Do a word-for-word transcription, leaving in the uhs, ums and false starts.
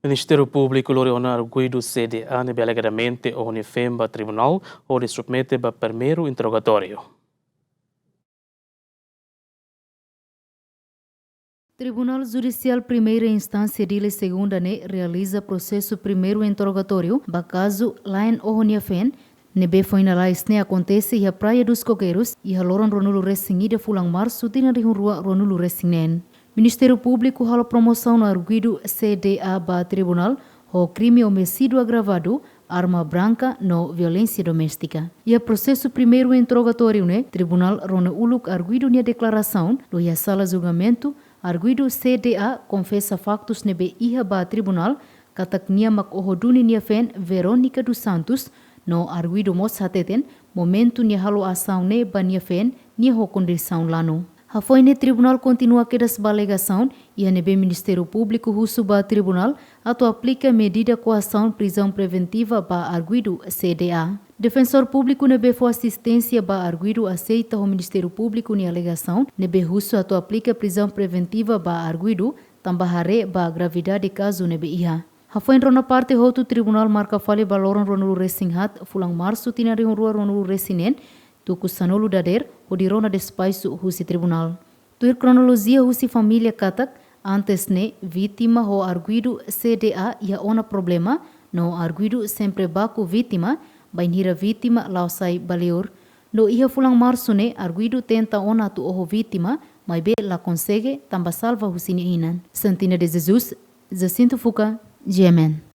Ministériu Públiku lori ona arguidu C D A ne'ebé alegadamente oho nia feen ba tribunál hodi submete ba primeiru interrogatóriu. Tribunál Judisiál Primeira Instánsia Dili Segunda ne'e realiza prosesu primeiru interrogatóriu ba kazu la'en oho nia feen, ne'ebé foin lalais ne'e akontese iha Praia dos Coqueiros, iha loron ruanulu-resin-ida fulan Marsu tinan rihun rua ruanulu-resin-neen. Ministériu Públiku halo promosaun arguidu C D A ba tribunál ho krime omisídiu agravadu, arma branka no violénsia doméstika. Iha prosesu primeiru interrogatóriu ne'e, tribunál rona uluk arguidu nia deklarasaun, no iha sala julgamentu, arguidu C D A konfesa faktus ne'ebé iha ba tribunál, katak nia mak oho duni nia feen Verónica dos Santos, no arguidu mós hateten, momentu nia halo asaun ne'e ba nia feen, nia ho kondisaun lanu. Hafoin ne'e tribunál kontinua kedas ba alegasaun, iha ne'ebé Ministériu Públiku husu ba tribunál atu aplika medida koasaun prizaun preventiva ba arguidu C D A. Defensór Públiku ne'ebé fó asisténsia ba arguidu aseita ho Ministériu Públiku nia alegasaun, ne'ebé husu atu aplika prizaun preventiva ba arguidu, tanba haree ba gravidade kazu ne'ebé iha. Hafoin rona parte hotu, tribunál marka fali ba loron ruanulu-resin-haat fulan Marsu tinan rihun rua ruanulu-resin-neen, tuku sanulu dadeer, hodi rona despaxu husi tribunál. Tuir kronolojia husi família katak, antes ne'e, vítima ho arguidu C D A iha ona problema, no arguidu sempre baku vítima, bainhira vítima la'o sai ba liur. No iha fulan Marsu ne'e, arguidu tenta ona atu oho vítima, maibé la konsege, tanba salva husi nia inan. Santina de Jesus, Jacinto Fuca, G M N.